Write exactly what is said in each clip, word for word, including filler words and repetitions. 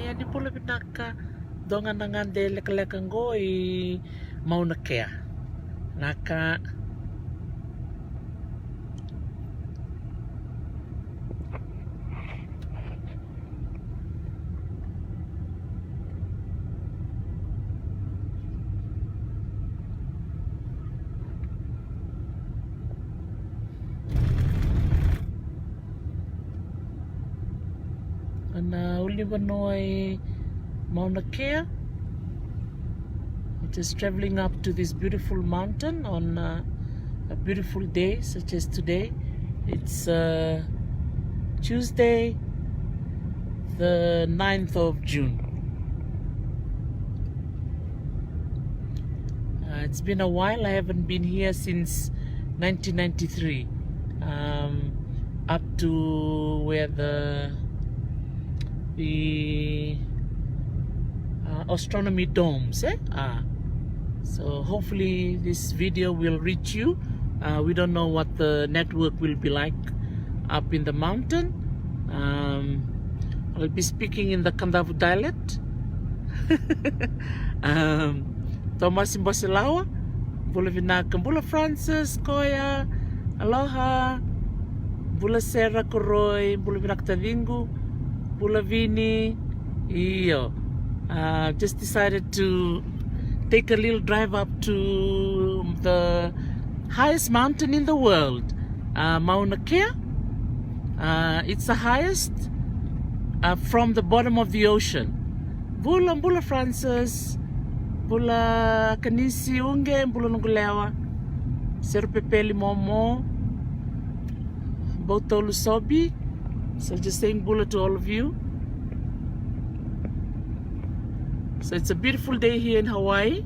Ni bula vinaka, dua ga na gade lekaleka qo i Mauna Kea. Naka. Ana ulunivanua i Mauna Kea. Just traveling up to this beautiful mountain on uh, a beautiful day such as today. It's uh, Tuesday, the ninth of June. Uh, it's been a while. I haven't been here since nineteen ninety-three, um, up to where the the uh, astronomy domes, eh? Ah. So hopefully this video will reach you. Uh, we don't know what the network will be like up in the mountain. Um, I'll be speaking in the Kadavu dialect. Um, Tomasi Boselawa, bula vinaka, bula Francis, Koya, aloha, bula Sera Koroi, bula vinaka taciqu, bula Vini, io. Uh, just decided to take a little drive up to the highest mountain in the world, uh, Mauna Kea. Uh, it's the highest uh, from the bottom of the ocean. Bula, bula Francis, bula Kanisi Uge, bula Nugulewa, Serupepeli Momo, Boutolu Sobi. So just saying bula to all of you. So it's a beautiful day here in Hawaii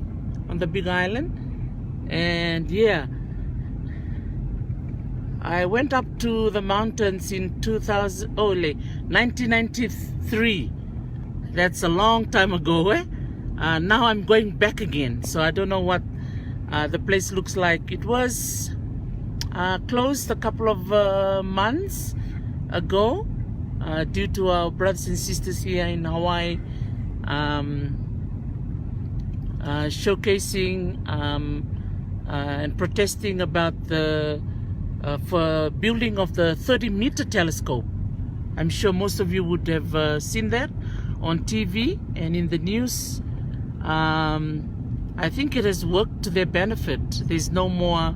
on the Big Island. And yeah, I went up to the mountains in two thousand, oh, le, nineteen ninety-three. That's a long time ago, eh? Uh, now I'm going back again. So I don't know what uh, the place looks like. It was uh, closed a couple of uh, months ago uh, due to our brothers and sisters here in Hawaii um, uh, showcasing um, uh, and protesting about the uh, for building of the thirty meter telescope. I'm sure most of you would have uh, seen that on T V and in the news. Um, I think it has worked to their benefit. There's no more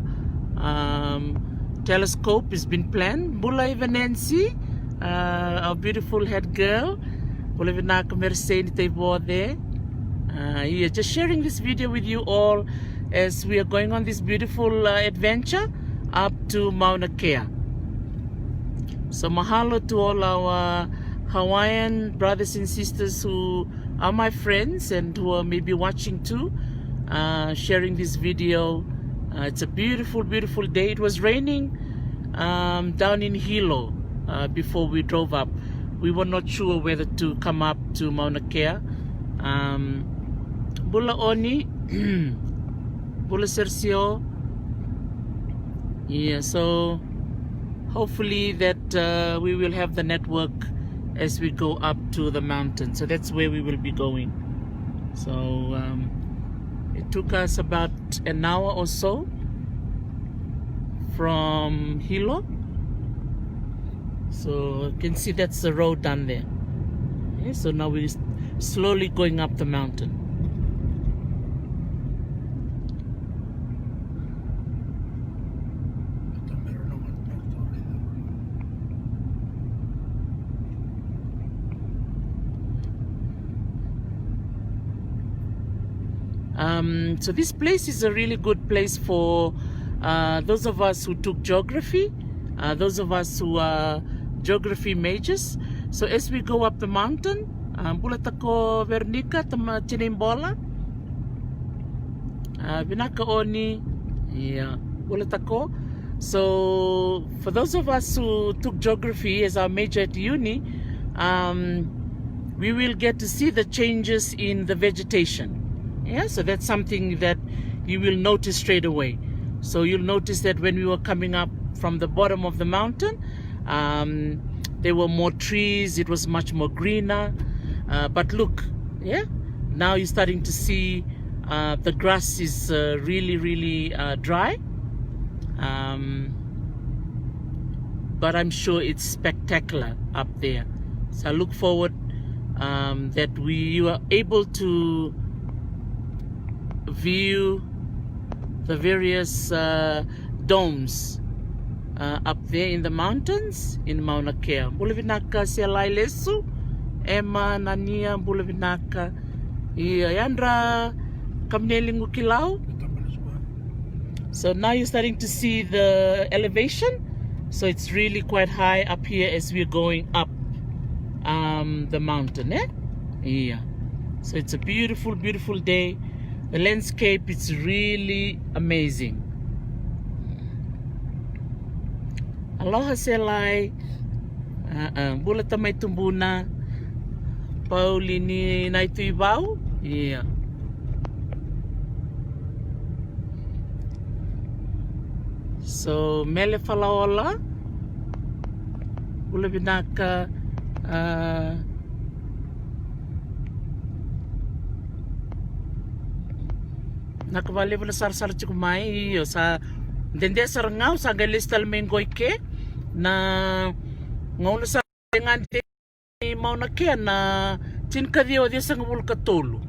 um, telescope has been planned. Bula Ivanensi, uh, our beautiful head girl. Bula vinaka Mersei ni taivo there. Uh, yeah, just sharing this video with you all as we are going on this beautiful uh, adventure up to Mauna Kea. So mahalo to all our Hawaiian brothers and sisters who are my friends and who are maybe watching too, uh, sharing this video. Uh, it's a beautiful, beautiful day. It was raining um, down in Hilo uh, before we drove up. We were not sure whether to come up to Mauna Kea. Um, bula Oni, bula Sergio. Yeah, so hopefully that uh, we will have the network as we go up to the mountain. So that's where we will be going. So um, it took us about an hour or so from Hilo. So you can see that's the road down there. Okay, so now we're slowly going up the mountain. Um, so this place is a really good place for uh, those of us who took geography, uh, those of us who are geography majors. So as we go up the mountain, uh, bula tako Veronica, tama Chinimbola. Uh, vinaka Oni, yeah, bula tako. So for those of us who took geography as our major at uni, um, we will get to see the changes in the vegetation. Yeah, so that's something that you will notice straight away. So you'll notice that when we were coming up from the bottom of the mountain, um, there were more trees, it was much more greener. Uh, but look, yeah, now you're starting to see, uh, the grass is, uh, really, really, uh, dry. Um, but I'm sure it's spectacular up there. So I look forward, um, that we, you are able to view the various, uh, domes, uh, up there in the mountains in Mauna Kea. Bula vinaka Selai Lesu, Emma Nania, bula vinaka. Ia, yadra Kamineli Gukilau. So now you're starting to see the elevation. So it's really quite high up here as we're going up, um, the mountain, eh? Yeah. So it's a beautiful, beautiful day. The landscape, it's really amazing. Aloha Selai. Uh-uh. Bula tamai tubuna. Pauli ni nai tu i vau. Yeah. So, Mele Falaola. Bula vinaka, ah, na ka valevu na sarasara tiko mai, io sa dede sara ga, au sa qai lesu tale mai qo i ke, na gauna sa gade i Mauna Kea na tinikaciwa ciwasagavulu ka tolu.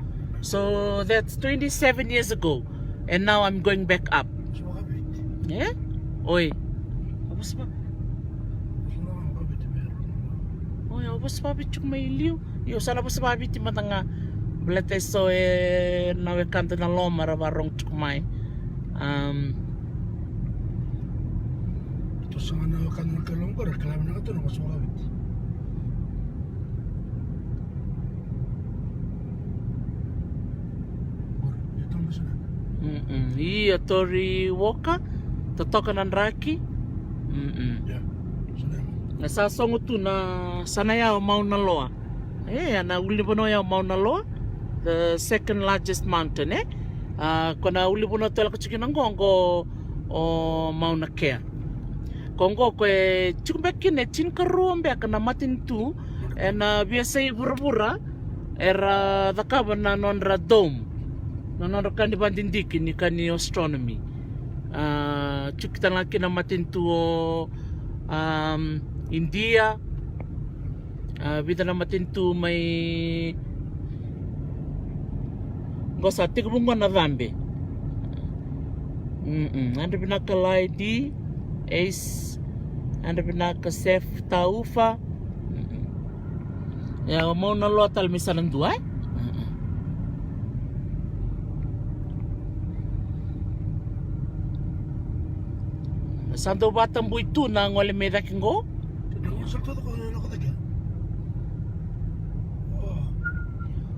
So that's twenty-seven years ago. And now I'm going back up. Eh? Oi. Au vosa va-, oi, au vosa vaviti tiko mai liu. Io, sa na vosa vaviti mada ga. Baleta e so e na wekada na loma ra varogo tiko mai. Um, Tou sega na wekana na kalou qori, kila vinaka tu na vosa vakaviti. Qori, ia tou vosa na. Mm-mm. Ia, Tori Walker, totoka na draki. Mm-mm. Ia, sa na. Na sa sogo tu na, sa na yau Mauna Loa. E, na ulunivanua ya o Mauna Loa, the second largest mountain, e. A, ko na ulunivanua tu e lako tiko kina qo, qo o Mauna Kea. Ko qo ko e tiko beka kina e tinikarua beka na matanitu ena veiyasai vuravura era cakava na nodra dome, na nodra ka ni vakadidike ni ka ni astronomy. A, tiko tale ga kina matanitu o, am, Idia, a, vica na matanitu mai qo sa tekivu qo na cabe. Mm-mm. Yadra vinaka Laidi, Ace, yadra vinaka Sef Taufa. Mm-mm. Ia, o Mauna Loa tale mai sa na dua, e? Mm-mm. Sa dau vakatabui tu na gole mai cake qo.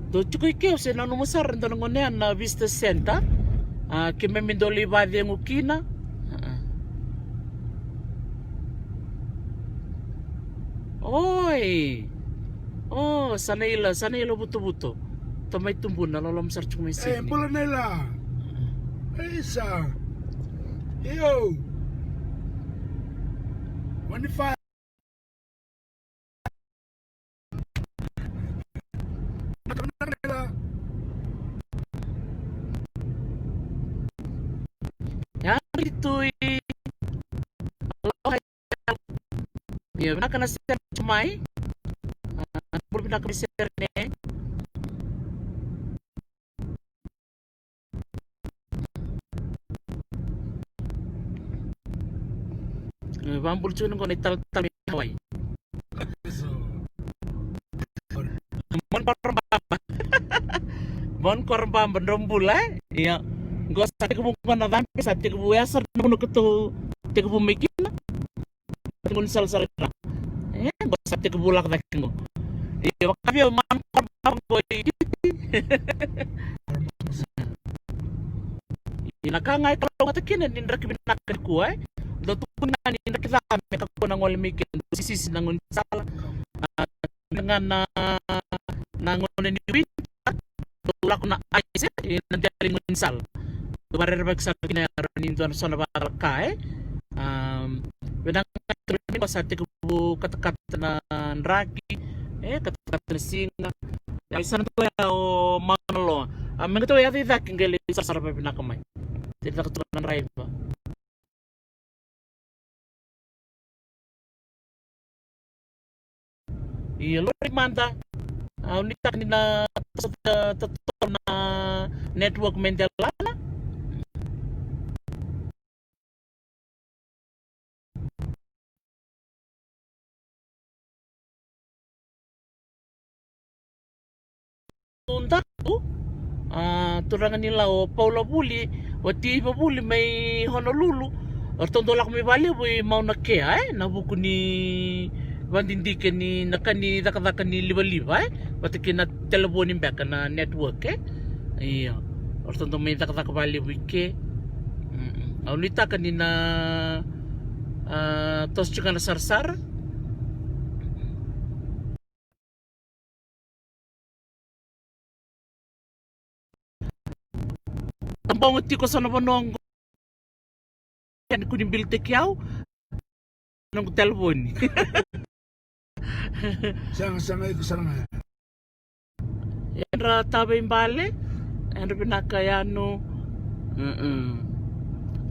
Dou tiko i ke, au se nanuma sara dua na gone ya na visitor center. A, keimami dau lai vakacegu kina. A. Oi. O, sa na ila, sa na ila vutovuto. Tamai tubuna, loloma sara tiko mai Sydney. E, bula na ila. Isa. Io. Wanifa. Yadri Tui. Aloha. Ia, vinaka na sere mai. A, bula vinaka mai sere ne. E, vakabula tiko ni qo na italatala mai Hawaii. Mon Korobaba. Mon Korobaba, drau bula, e? Ia. Qo sa tekivu qo na cabe, sa tekivu, ya sara na vanua keitou tekivu mai kina. Tiko ni salasala kina. E, qo sa tekivu lako cake qo. Ia, vakavia Mon Korobaba qo i Kiti. Ia, na ka ga e kalougata kina ni draki vinaka nikua, e. Dau tukuni ga ni draki ca me kakua na gole mai kina, dau sisisi na gaunisala. A, ga na, na gauna ni winter, dau lako na ice, e, na dela ni gaunisala. Dau vakarerevaki sara kina e rawa ni dua na so na vakalaka, e. Am, vinaka ga ni sa tekivu katakata na draki, e, katakata na siga. Ia, sa na toka ya o Mauna Loa. A, me qai toka ya i cake qai lai sarasara vakavinaka mai. Lai caka tu na draiva. Ia, lori mada. Au nuitaka ni na toso totolo na network me delana. Datu, a, turaga ni Lau o Paula Vuli, o Tiva Vuli mai Honolulu, o ratou dau lako mai vakalevu i Mauna Kea, e, na vuku ni vakadidike ni na ka ni cakacaka ni livaliva, e, vata kei na televoni beka na network, e. Ia, o ratou dau mai cakacaka vakalevu i ke. Mm-mm. Au nuitaka ni na, a, toso tiko ga na sarasara. Tabogo tiko so na vanua oqo. Kena kua ni bilitaki au noqu televoni. Sega, sega, iko sara ga. Yadra Tavai Bale, yadra vinaka Yanu. Mm-mm.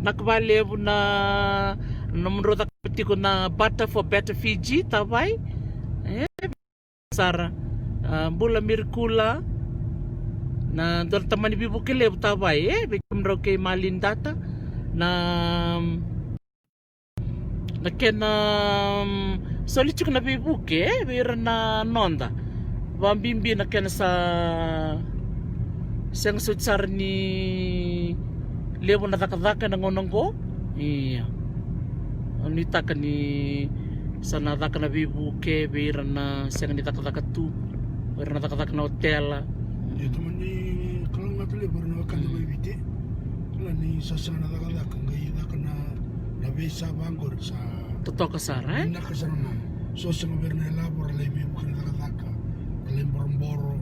Vinaka vakalevu na nomudrau cakava tiko na Butter for Better Fiji, Tavai. E, sara. A, bula Mirikula. Na dua na tamani veivuke levu, Tavai, e, vei kemudrau kei Malini Data. Na, na kena, mm, soli tiko na veivuke, e, vei ira na noda. Vakabibi na kena sa sega soti sara ni levu na cakacaka ena gauna oqo. Ia. Au nuitaka ni sa na caka na veivuke vei ira na sega ni cakacaka tu, vei ira na cakacaka na otela. Ia, tamani kalougata levu vei ira na wekada mai Viti. Kila ni sa sega na cakacaka, qai caka na, na veisa vaqori sa totoka sara, e? Vinaka sara ga. So sega vei ira na ilavo ra lai veivuke na cakacaka, ra lai boroboro.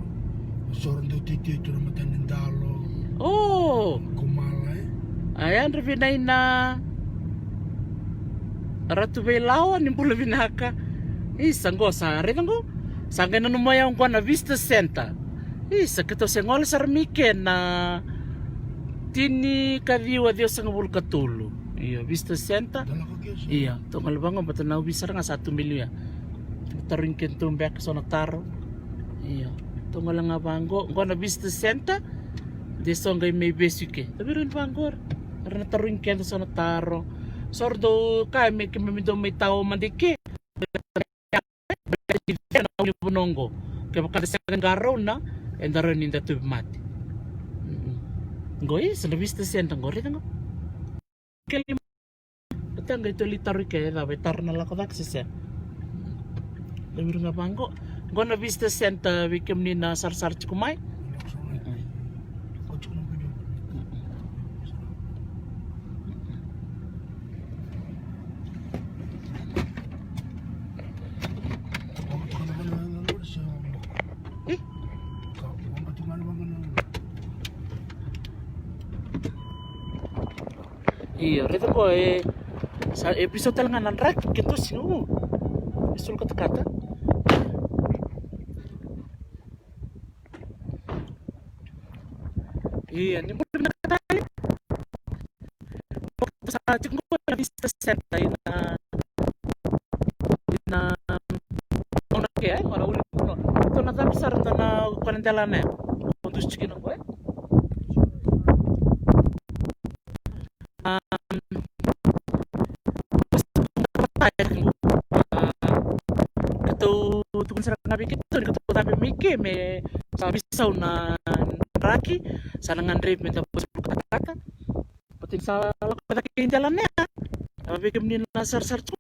So ra dau teitei tu na mata ni dalo. O! Kumala, e? A, yadra vinaka na Ratu Veilawa, ni bula vinaka. Isa, qo sa raica qo. Sa qai nanuma ya qo na Vista Center. Isa, keitou se gole sara mai ke na tini ka ciwa ciwasagavulu ka tolu. Io, Vista Center. Io, tou gole vaqo, baleta na ovisa sara ga sa tu mai liu ya. Tarogi kedatou beka so na taro. Io, tou gole ga vaqo, qo na Vista Center. De so qai mai vesu i ke. Tou vei ira ni vaqori. Era na tarogi keda so na taro. So ra dau kaya me keimami dau mai tao mada i ke. Ena ulunivanua oqo. Kevaka da sega ni qarauna, eda rawa ni da tauvimate. Mm-mm. Qo, e, sa na Vista Center qo, raica qo. Keli, tou qai toli taro i ke, e cava, e taro na lako cake se sega. Tou vei ira ga vaqo. Qo na Vista Center, vei kemuni na sarasara tiko mai. Mm-mm. Io, raica qo, e, sa, e veisau tale ga na draki, keitou sega, u. E sulu katakata. Ia, ni bula vinaka tale. Sa tiko qo na Vista Center ina, ina, Mauna Kea, e, qo na ulunivanua. Tou na cabe sara, tou na kua na delana ya. Tou dusi tiko kina qo, e. Am, keitou tukuna sara ga vei keitou ni keitou cabe mai ke me sa veisau na draki, sa na gadrevi me da vosa katakata. Baleta ni sa lako cake i delana ya. A, vei kemuni na sarasara tu.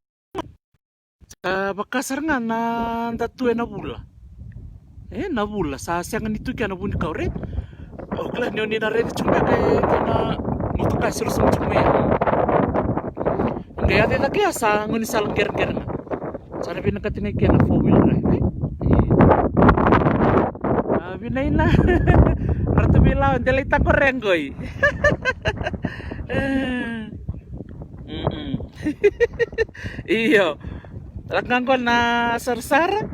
Sa vaka sara ga na da tu ena vula. E, na vula, sa sega ni tu kina na vunikau, right? Au kila ni o ni na raica tiko beka e dua na motoka e sorosomi tiko mai ya. Qai yaco i cake ya sa gaunisala qereqere ga. Sa na vinakati ga i ke na four wheel drive, e? Io. A, vinaka na Ratu Veilawa, de lai tako reqoi. Mm-mm. Io. Lako ga qo na sarasara.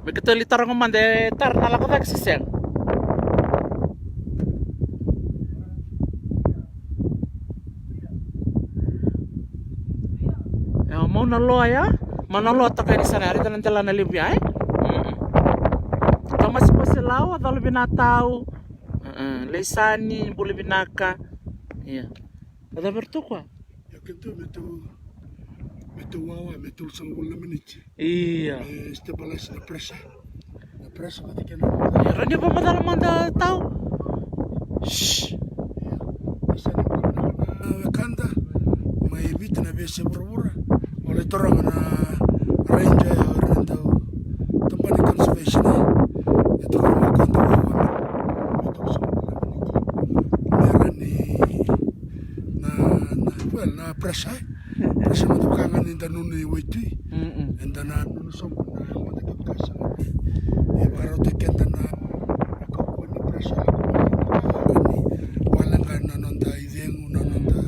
Me keitou lai taroga mada, e tara na lako cake se sega. E, Mauna Loa ya. Mauna Loa toka yani sara, raica na delana levu ya, e? Mm. Tomasi Boselau, Colo Vinatau. Mm, Leisani, bula vinaka. Ia. A cava eratou kua? Ia, keitou me tou, me tou wawa, me tolusagavulu na miniti. Ia. Me stabilize na pressure. Na pressure vata kei na. Ia, rawa ni vakamacala mada tau. Shh. Ia. Sa ni bula vinaka na wekada mai Viti, na veiyasai vuravura. O lai taroga na ranger, o ira na dau tabana ni conservation, e. E toka mai keitou wawa. Me tolusagavulu na miniti. Me rawa ni na, na, well, na pressure, e? Pressure mada vaka ga ni da nunu i waitui. Mm-mm. Eda na nunu sobu na mada kevaka sa e vakarautaki keda na, na kaukauwa ni pressure, na kaukauwa ni wale ga na noda icegu, na noda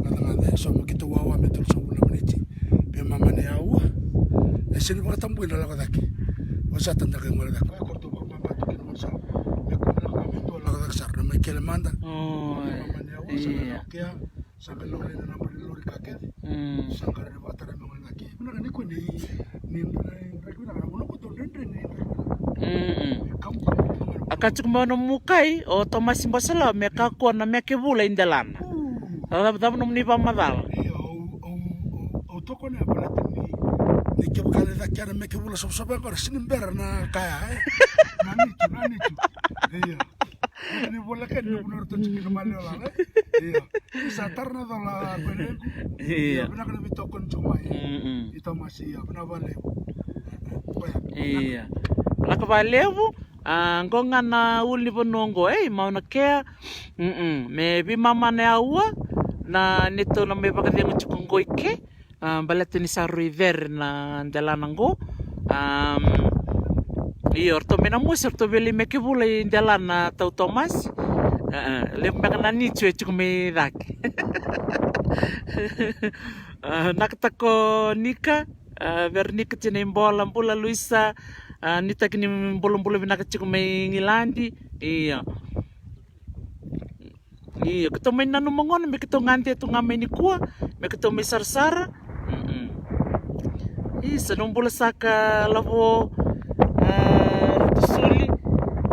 gacagaca. So me keitou wawa me tolusagavulu na miniti. Veimama ni aua. E sega ni vakatabui na lako cake. Au sa tada qai gole cake. Koya ko ratou vakamamatu kina mada sara. Me kua na lako cake, me dua lako cake sara na mai kele mada. O, e. Veimama ni aua, sa qai lako kea. Sa qai laurai na naba ni lori ka kece. Mm. Sa qai rawa ni vakatara me gole cake. Vinaka ni kua ni, ni, ni draki vinaka na vuna ko tou dredre ni draki vinaka. Mm-mm. Kamu, kamu, kamu. A ka tiko mai o nomu kai, o Tomasi Boselau, me kakua na meke vula i delana. Mm. A cava, cava nomuni vakamacala? Io, au, au, au, au tokona ya baleta ni, ni kevaka ni cake na meke vula sovasova qori, sega ni bera na kaya, e? Na nitu, na nitu. Io. Ni voleka ni vuna ratou tiko kina maliwa lala, e? Io. Ni sa tara na cola ko lequ. Io. Io, vinaka na veitokoni tiko mai. Mm-mm. I Tomasi, io, vinaka vakalevu. Koya. Io. Vinaka vakalevu. A, qo ga na ulunivanua qo, e, Mauna Kea. Mm-mm. Me veimama na aua, na neitou na mai vakacegu tiko qo i ke. A, baleta ni sa rui cere na delana qo. Am, io, ratou mai Namosi, ratou via lai meke vula i delana tau Tomasi. A, a, levu beka na nitu e tiko mai cake. A, nakatako Nika, a, Veronika Tinaibola, bula Luisa, a, nuitaki ni bulabula vinaka tiko mai Igiladi. Io. Io, keitou mai nanuma gona me keitou gade tu ga mai nikua, me keitou mai sarasara. Mm-mm. Isa, nomu bula saka Lavo, a, Ratusuli.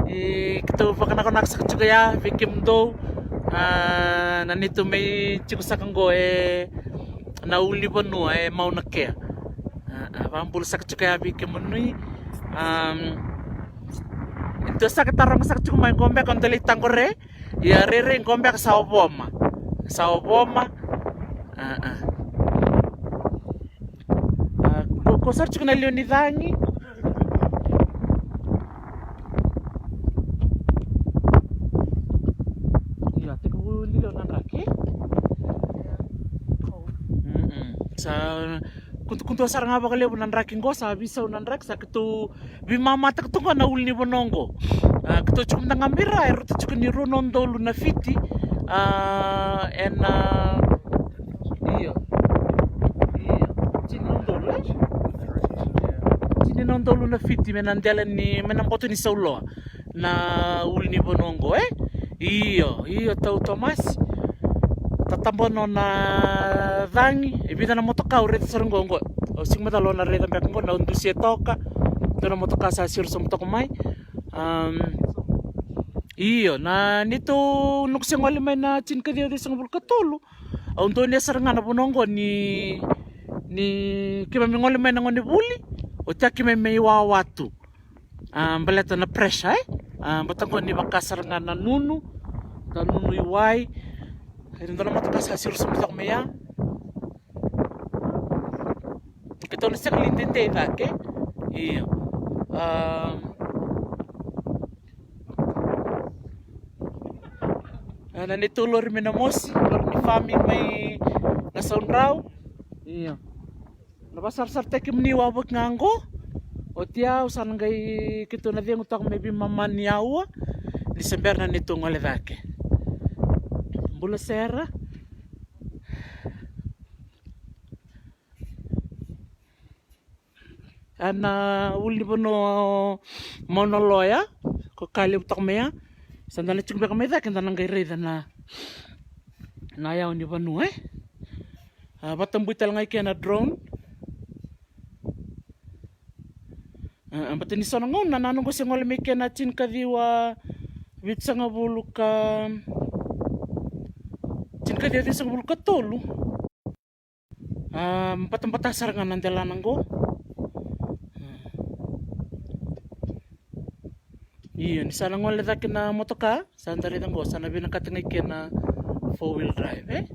E, keitou vakanakonako saka tiko ya vei kemudou. A, na neitou mai tiko saka qo e na ulunivanua e Mauna Kea. A, a, vakabula saka tiko ya vei kemuni. Am, dua saka taroga saka tiko mai qo beka o Delaitaqore. Ia, rairai qo beka sa ovoma. Sa ovoma. A, a. A, ko, ko sara tiko na liwa ni cagi. Ia, tekivu liwa na draki. Mm-mm. Sa kutukutu sara ga vakalevu na draki qo, sa veisau na draki, sa keitou veimama taka tu ga na ulunivanua qo. A, keitou tiko mada ga mai ra, e rauta tiko ni rua na udolu na fiti. A, ena, io. Io. Tini na udolu, e? Tini na udolu na fiti, mai na dela ni, mai na boto ni sauloa. Na ulunivanua qo, e? Io, io, tau Tomasi. Tatabona na cagi, e vica na motoka au raica sara qo, qo. Au sega ni macala au na raica beka qo, na dusia toka. Dua na motoka sa siro sobu toka mai. Am, io, na neitou noqu se gole mai na tinikaciwa ciwasagavulu ka tolu. Au donuya sara ga na vanua qo ni, ni keimami gole mai na gonevuli, oti ya keimami mai wawa tu. A, baleta na pressure, e? A, baleta qo ni vaka sara ga na nunu, ka nunu i wai. E dua na motoka sa siro sobu toka mai ya. Keitou na sega li dede i cake. Io. A, a, na neitou lori mai Namosi, lori ni fami mai Nasaudrau. Io. Na vakasarasarataki kemuni wavoki ga qo. Oti ya au sa na qai keitou na cegu toka me veimama ni aua. Ni se bera na neitou gole cake. Bula sara. A na ulunivanua o Mauna Loa, ko ka levu toka mai ya. Sa da na tiko beka mai cake, da na qai raica na, na yau ni vanua, e. A, vatabui tale ga i ke na drone. A, a, bata ni so na gauna na noqu se gole mai ke na tinikaciwa vitusagavulu ka, tinikaciwa vitusagavulu ka tolu. A, batabata sara ga na delana qo. Io, ni sa na gole cake na motoka, sa da raica qo, sa na vinakata ga i ke na four wheel drive, e?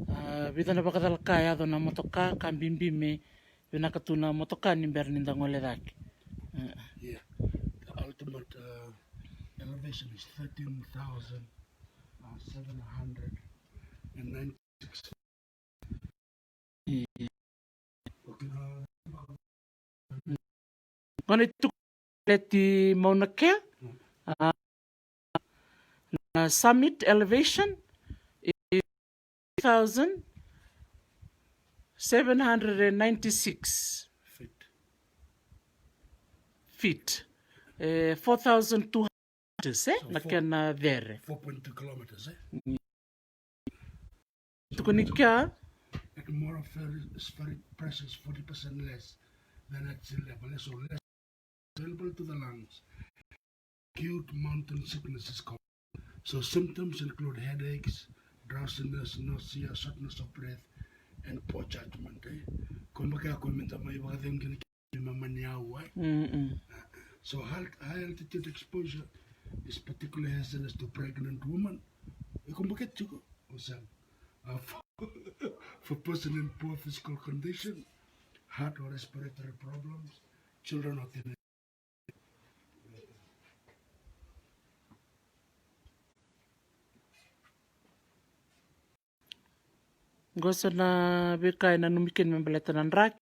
A, vica na vakacalaka e yaco na motoka, ka bibi me vinaka tu na motoka ni bera ni da gole cake. Ia, the ultimate, uh, elevation is thirteen thousand seven hundred and ninety-six. Gona i tuku leti Mauna Kea. A, na summit elevation is thousand seven hundred and ninety-six feet. Feet. E, four thousand two hundred, e? So na four, kena cere. Four point two kilometers, e? Tukuni kea. At more of very, very precious, forty percent less than at sea level, so less available to the lungs. Acute mountain sickness is common. So symptoms include headaches, drowsiness, nausea, shortness of breath, and poor judgment, e? Ko beka ko me da mai vakacegu kina ki mama ni au, e? Mm-mm. So high, high altitude exposure is particularly hazardous to pregnant women. E ko beka tiko, o sa, uh, for, for person in poor physical condition, heart or respiratory problems, children or teenagers. Qo so na veika e nanumi kina me baleta na draki.